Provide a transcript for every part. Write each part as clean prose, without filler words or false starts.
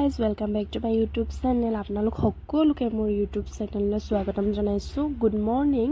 Guys, welcome back to my YouTube channel. আপোনালোক সকলোকে মোৰ ইউটিউব চেনেললৈ স্বাগতম জনাইছোঁ। Good morning.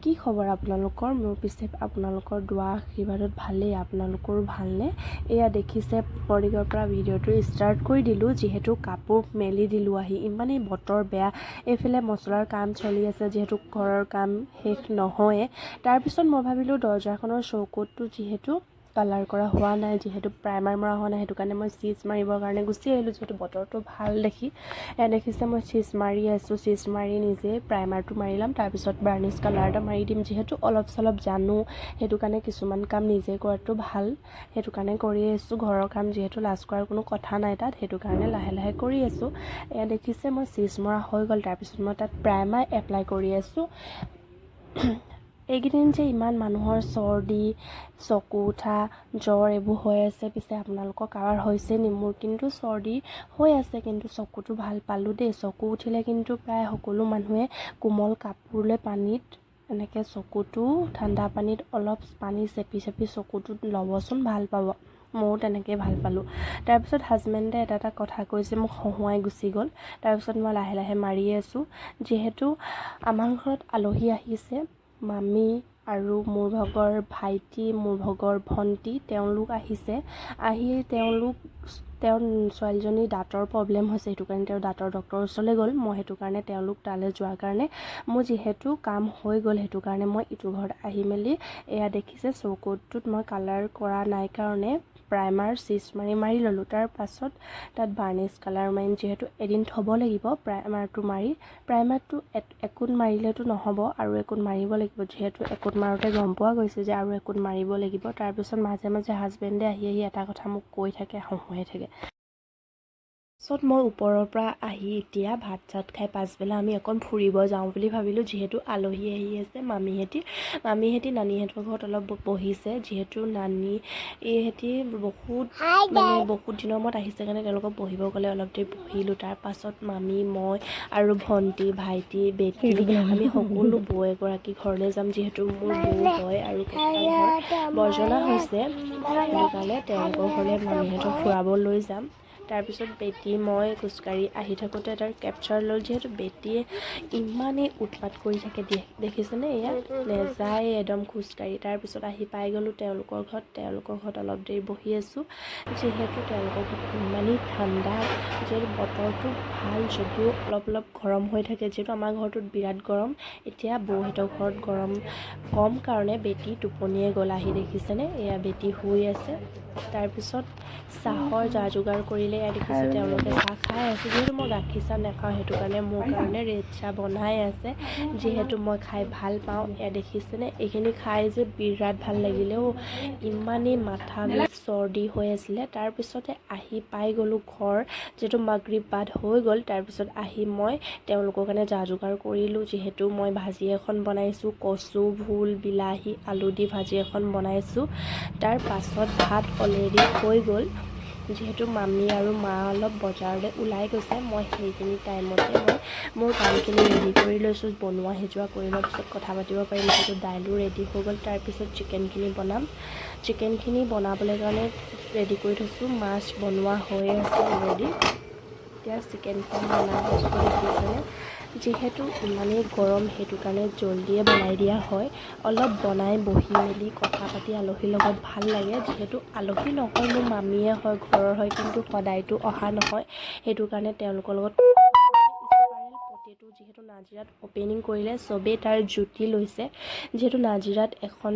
কি খবৰ আপোনালোকৰ? মোৰ পিছে আপোনালোকৰ দোৱা আশীৰ্বাদত ভালেই। আপোনালোকৰো ভালনে? এয়া দেখিছে, মৰ্ণিঙৰ পৰা ভিডিঅ'টো ষ্টাৰ্ট কৰি দিলোঁ, যিহেতু কাপোৰ মেলি দিলোঁ আহি। ইমানেই বতৰ বেয়া, এইফালে মছলাৰ কাম চলি আছে, যিহেতু ঘৰৰ কাম শেষ নহয়ে। তাৰপিছত মই ভাবিলোঁ, দৰ্জাখনৰ চৌকতটো যিহেতু কালাৰ কৰা হোৱা নাই, যিহেতু প্ৰাইমাৰ মৰা হোৱা নাই, সেইটো কাৰণে মই চিজ মাৰিবৰ কাৰণে গুচি আহিলোঁ, যিহেতু বতৰটো ভাল দেখি। এয়া দেখিছে, মই চিজ মাৰি আছোঁ। চিজ মাৰি নিজে প্ৰাইমাৰটো মাৰি ল'ম, তাৰপিছত বাৰ্নিছ কালাৰ এটা মাৰি দিম। যিহেতু অলপ চলপ জানো, সেইটো কাৰণে কিছুমান কাম নিজে কৰাটো ভাল, সেইটো কাৰণে কৰি আছোঁ। ঘৰৰ কাম যিহেতু লাজ কৰাৰ কোনো কথা নাই তাত, সেইটো কাৰণে লাহে লাহে কৰি আছোঁ। এয়া দেখিছে, মই চিজ মৰা হৈ গ'ল। তাৰপিছত মই তাত প্ৰাইমাৰ এপ্লাই কৰি আছোঁ। এইকেইদিন যে ইমান মানুহৰ চৰ্দি, চকু উঠা, জ্বৰ এইবোৰ হৈ আছে। পিছে আপোনালোকৰ কাৰোবাৰ হৈছে নি? মোৰ কিন্তু চৰ্দি হৈ আছে, কিন্তু চকুটো ভাল পালোঁ দেই। চকু উঠিলে কিন্তু প্ৰায় সকলো মানুহে কোমল কাপোৰ লৈ পানীত এনেকৈ চকুটো ঠাণ্ডা পানীত অলপ পানী চেপি চেপি চকুটোত ল'বচোন, ভাল পাব। ময়ো তেনেকৈয়ে ভাল পালোঁ। তাৰপিছত হাজবেণ্ডে এটা এটা কথা কৈছে, মোক হহুৱাই গুচি গ'ল। তাৰপিছত মই লাহে লাহে মাৰি আছোঁ। যিহেতু আমাৰ ঘৰত আলহী আহিছে, মামী আৰু মোৰ ভাগৰ ভাইটি, মোৰ ভাগৰ ভণ্টি, তেওঁলোক আহিছে। আহি তেওঁলোক, তেওঁৰ ছোৱালীজনীৰ দাঁতৰ প্ৰব্লেম হৈছে, সেইটো কাৰণে তেওঁ দাঁতৰ ডক্টৰৰ ওচৰলৈ গ'ল। মই সেইটো কাৰণে তেওঁলোক তালৈ যোৱাৰ কাৰণে মোৰ যিহেতু কাম হৈ গ'ল, সেইটো কাৰণে মই ইটো ঘৰত আহি মেলি এয়া দেখিছে, চৌকতটোত মই কালাৰ কৰা নাই কাৰণে প্ৰাইমাৰ চিজ মাৰি মাৰি ল'লোঁ। তাৰ পাছত তাত বাৰ্নিছ কালাৰ মাৰিম, যিহেতু এদিন থ'ব লাগিব প্ৰাইমাৰটো মাৰি। প্ৰাইমাৰটো একোট মাৰিলেতো নহ'ব, আৰু একোট মাৰিব লাগিব। যিহেতু একোট মাৰোঁতে গম পোৱা গৈছে যে আৰু একোট মাৰিব লাগিব। তাৰপিছত মাজে মাজে হাজবেণ্ডে আহি আহি এটা কথা মোক কৈ থাকে, হহুৱাই থাকে। পাছত মই ওপৰৰ পৰা আহি এতিয়া ভাত চাত খাই পাছবেলা আমি অকণ ফুৰিব যাওঁ বুলি ভাবিলোঁ, যিহেতু আলহী আহি আছে। মামীহেঁতি নানীহঁতৰ ঘৰত অলপ বহিছে। যিহেতু নানী এইহেঁতি বহুত মানে বহুত দিনৰ মূৰত আহিছে কাৰণে তেওঁলোকক বহিব ক'লে, অলপ দেৰি বহিলোঁ। তাৰপাছত মামী, মই আৰু ভণ্টি, ভাইটি, বেটী, আমি সকলো বৌ এগৰাকী ঘৰলৈ যাম। যিহেতু মোৰ বৌ হয় আৰু কেইটা ঘৰ বৰ্জনা হৈছে, সেইটো কাৰণে তেওঁলোকৰ ঘৰলৈ মামীহঁতক ফুৰাব লৈ যাম। তাৰপিছত বেটী মই খোজকাঢ়ি আহি থাকোঁতে তাৰ কেপচাৰ ল'ল। যিহেতু বেটীয়ে ইমানেই উৎপাত কৰি থাকে, দেখিছেনে? ইয়াত নেযায় একদম খোজকাঢ়ি। তাৰপিছত আহি পাই গ'লোঁ তেওঁলোকৰ ঘৰত। তেওঁলোকৰ ঘৰত অলপ দেৰি বহি আছোঁ। যিহেতু তেওঁলোকৰ ঘৰত ইমানেই ঠাণ্ডা, যিহেতু বতৰটো ভাল যদিও অলপ অলপ গৰম হৈ থাকে। যিহেতু আমাৰ ঘৰটোত বিৰাট গৰম, এতিয়া বৌহঁতৰ ঘৰত গৰম কম কাৰণে বেটী টোপনিয়ে গ'ল আহি। দেখিছেনে? এয়া বেটী শুই আছে। তাৰপিছত চাহৰ যা যোগাৰ কৰিলে। এয়া দেখিছে, তেওঁলোকে চাহ খাই আছে। যিহেতু মই গাখীৰ চাহ নাখাওঁ, সেইটো কাৰণে মোৰ কাৰণে ৰেড চাহ বনাই আছে, যিহেতু মই খাই ভাল পাওঁ। এয়া দেখিছেনে? এইখিনি খাই যে বিৰাট ভাল লাগিলে অ'। ইমানেই মাথা বিষ, চৰ্দি হৈ আছিলে। তাৰপিছতে আহি পাই গ'লোঁ ঘৰ, যিহেতু মাগৰিব বাদ হৈ গ'ল। তাৰপিছত আহি মই তেওঁলোকৰ কাৰণে যা যোগাৰ কৰিলোঁ। যিহেতু মই ভাজি এখন বনাইছোঁ, কচু, ভোল, বিলাহী, আলু দি ভাজি এখন বনাইছোঁ। তাৰ পাছত ভাত অলৰেডি হৈ গ'ল। যিহেতু মামী আৰু মা অলপ বজাৰলৈ ওলাই গৈছে, মই সেইখিনি টাইমতে মই মোৰ কামখিনি ৰেডি কৰি লৈছোঁ। বনোৱা সিজোৱা কৰি লোৱাৰ পিছত কথা পাতিব পাৰিম। যিহেতু দাইলো ৰেডি হৈ গ'ল, তাৰপিছত চিকেনখিনি বনাম। চিকেনখিনি বনাবলৈ কাৰণে ৰেডি কৰি থৈছোঁ। মাছ বনোৱা হৈয়ে আছে অলৰেডি। এতিয়া চিকেনখিনি বনাই আছোঁ, দেখিছেনে? যিহেতু ইমানেই গৰম, সেইটো কাৰণে জল্দিয়ে বনাই দিয়া হয়। অলপ বনাই বহি মেলি কথা পাতি আলহীৰ লগত ভাল লাগে। যিহেতু আলহী নহয়, মোৰ মামীয়ে হয়, ঘৰৰ হয়, কিন্তু সদায়তো অহা নহয়, সেইটো কাৰণে তেওঁলোকৰ লগত। পটেটো যিহেতু নাজিৰাত অ'পেনিং কৰিলে, চবেই তাৰ জুতি লৈছে। যিহেতু নাজিৰাত এখন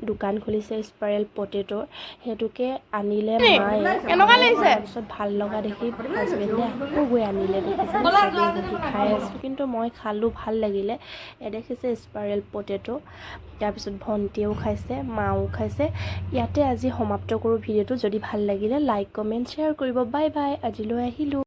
দোকান খুলিছে স্পাইৰেল পটেটোৰ, সেইটোকে আনিলে মায়ে। কেনেকুৱা লাগিছে? তাৰপিছত ভাল লগা দেখি হাজবেণ্ডে আকৌ গৈ আনিলে। দেখিছে, চবেই বহি খাই আছোঁ, কিন্তু মই খালোঁ, ভাল লাগিলে। এ দেখিছে স্পাইৰেল পটেটো। তাৰপিছত ভণ্টিয়েও খাইছে, মাও খাইছে। ইয়াতে আজি সমাপ্ত কৰোঁ ভিডিঅ'টো। যদি ভাল লাগিলে লাইক, কমেণ্ট, শ্বেয়াৰ কৰিব। বাই বাই, আজিলৈ আহিলোঁ।